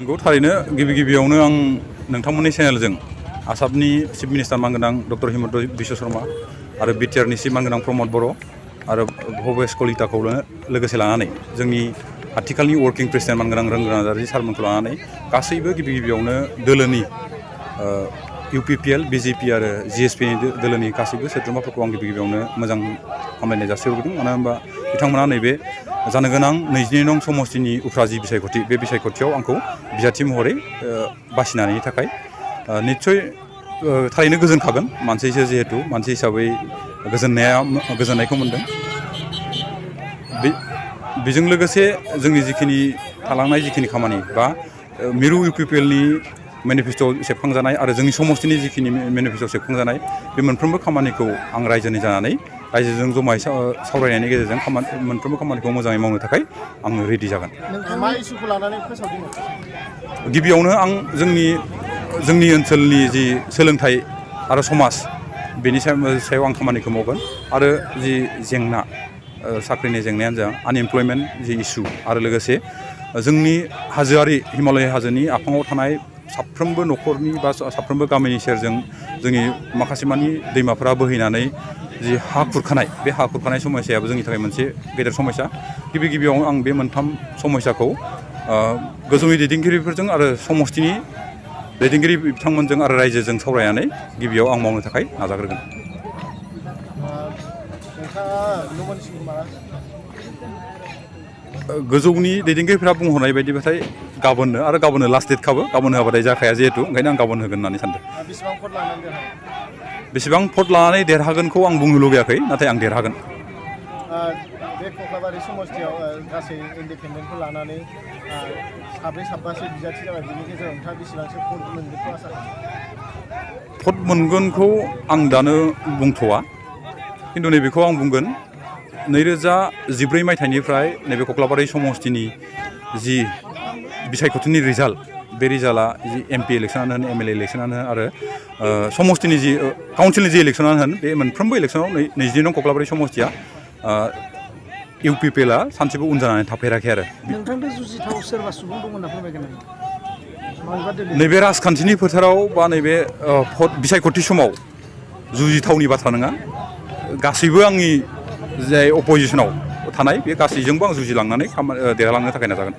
नंगौ थारैनो गिबियावनो आं नोंथांमोननि चेनेलजों आसामनि चिफ मिनिस्टार मानगोनां डक्टर हिमन्त बिश्व शर्मा आरो बिटिआरनि चिफ मानगोनां प्रमद बर' आरो भबेश कलिताखौ लोगोसे लानानै जोंनि आथिखालनि वर्किं प्रेसिडेन्ट मानगोनां रोंगोरा नार्जारी सारमोनखौ लानानै गासैबो गिबियावनो दोलोनि UPPL BJP आरो GSPनि दोलोनि गासैबो सोद्रोमाफोरखौ आं गिबियावनो मोजां हामलायनाय जासिहरदों मानो होनबा बिथांमोना नैबे जानो गोनां 22 नं समस्तिनि उफ्रा जि बिसायख'थि बे बिसायख'थियाव आंखौ बिजाथि महरै बासिनायनि थाखाय निस्सय थारैनो गोजोनखागोन मानसिसो जिहेतु मानसि हिसाबै गोजोननायखौ मोनदों बेजों लोगोसे जोंनि जिखिनि थालांनाय जिखिनि खामानि बा मिरु UPPLनि मेनिफेस्ट'आव सेबखांजानाय आरो जोंनि समस्तिनि जिखिनि मेनिफेस्ट'आव सेबखांजानाय बे मोनफ्रोमबो खामानिखौ आं रायजोनि जानानै रायजोजों जमायै सावरायनायनि गेजेरजों मोनफ्रोमबो खामानिखौ मोजाङै मावनो थाखाय आङो रेडि जागोन। मा इस्युखौ लानानै फोसावदों? गिबियावनो आं जोंनि ओनसोलनि जि सोलोंथाइ आरो समाज बेनि सायाव आं खामानिखौ मावगोन आरो जि जेंना साख्रिनि जेंनायानो जा आनएमप्लयमेन्ट जि इस्यु आरो लोगोसे जोंनि हाजोआरि हिमालय हाजोनि आफाङाव थानाय साफ्रोमबो न'खरनि बा साफ्रोमबो गामिनि सेरजों जोंनि माखासे मानि दैमाफोरा बोहैनानै जि हा खुरखानाय बे हा खुरखानाय समस्यायाबो जोंनि थाखाय मोनसे गेदेर समस्या गिबियाव आं बे मोनथाम समस्याखौ गोजौनि दैदेनगिरिफोरजों आरो समस्तिनि दैदेनगिरि बिथांमोनजों आरो रायजोजों सावरायनानै गिबियाव आं मावनो थाखाय नाजाग्रोगोन। गोजौनि दैदेनगिरिफोरा बुंहरनाय बायदिबाथाय गाबोननो लास्ट डेटखाबो गाबोन होआबाथाय जाखाया जिहेतु ओंखायनो आं गाबोन होगोन होननानै सानदों। बेसेबां भट लानानै देरहागोनखौ आं बुंनो लुगैयाखै नाथाय आं देरहागोन। बे कक्लाबारि समस्तियाव गासै इन्डिपेन्डेन्टखौ लानानै साब्रैसो बिजाथि जाबाय बिनि गेजेराव नोंथाङा बेसेबांसो भट मोनगोनखौ आसा खालामो? भट मोनगोनखौ आं दानो बुंथ'वा खिन्थु नैबेखौ आं बुंगोन 2014 मायथाइनिफ्राय नैबे कक्लाबारि समस्तिनि जि बिसायख'थिनि रिजाल्ट बे रिजाल्टआ जि MP इलेक्सनानो होन MLA इलेक्सनानो होन आरो समस्तिनि जि काउन्सिलनि जि इलेक्सनानो होन बे मोनफ्रोमबो इलेक्सनाव 22 नं कक्लाबारि समस्तिया UPPLआ सानसेबो उन जानानै थाफेराखै आरो नोंथांजों जुजिथाव सोरबा सुबुं दंमोन होनना फोरमायगोन नैबे राजखान्थिनि फोथाराव बा नैबे भट बिसायख'थि समाव जुजिथावनि बाथ्रा नङा गासैबो आंनि जाय अपोजिसनाव थानाय बे गासैजोंबो आं जुजिलांनानै देरहालांनो थाखाय नाजागोन।